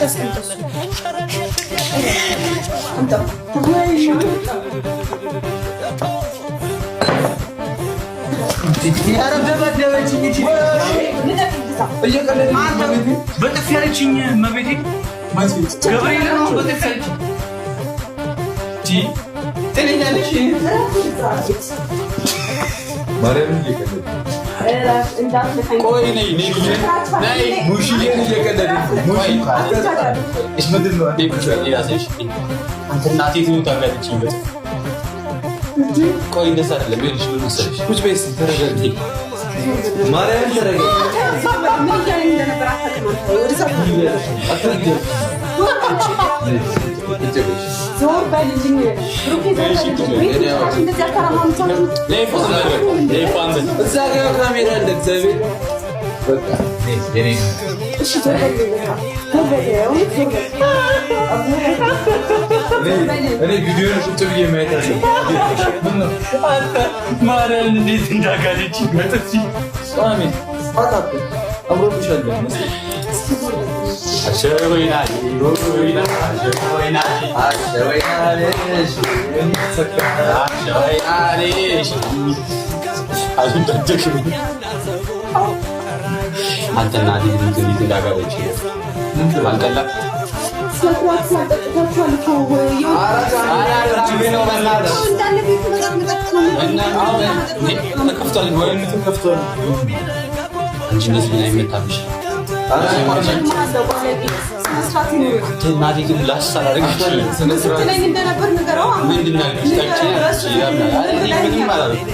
አስቀምጠው። አምጣው። በጥፊ ያለችኝ መቤቴ ገብርኤል ነው። በጥፊ ያለችኝ ጤነኛለሽ? ቆይ ነይ ነይ ሙሽዬን እየቀለድን አንተ እናቴ ትሙት አጋለችኝ በጥፊ። ቆይ እንደዛ አይደለም። ይኸውልሽ ምን መሰለሽ፣ ቁጭ በይ እስኪ ተረጋጊ። ማርያምን ተረጋጊ። ምን እያለኝ እንደነበር አታውቅም። ዞር በልልኝ ብሩኬ፣ ዞር በልልኝ። እንደዚህ አታረማምቻችሁ። እዛ ጋ ካሜራ አለ። እግዚአብሔር እሺ ዞር በልልኝ፣ በቃ ዞር በል። እኔ ቪዲዮን ቁጭ ብዬ ማየት አለብኝ። አንተ ማርያምን እንዴት እንዳጋለችኝ በጥፊ። አምሮብሻል። አንተ እናቴ ትሙት እንዴት እንዳጋለችኝ አልቀላም። ስነስርዓት ስላጠጥታችኋል እኮ እንዳለ ቤቱ መጠጥ መጠጥ ነው። ተከፍቷል ወይ? ተከፍቷል። አንቺ እንደዚህ ምን አይመታብሽ? ስነስርዓት ይኑርህ። እናቴ ግን ላስ አላደረገችም። ስትለኝ እንደነበር ንገረው። ምንድን ነው ያልኩሽ? ጠጪ ምንም አላልኩም።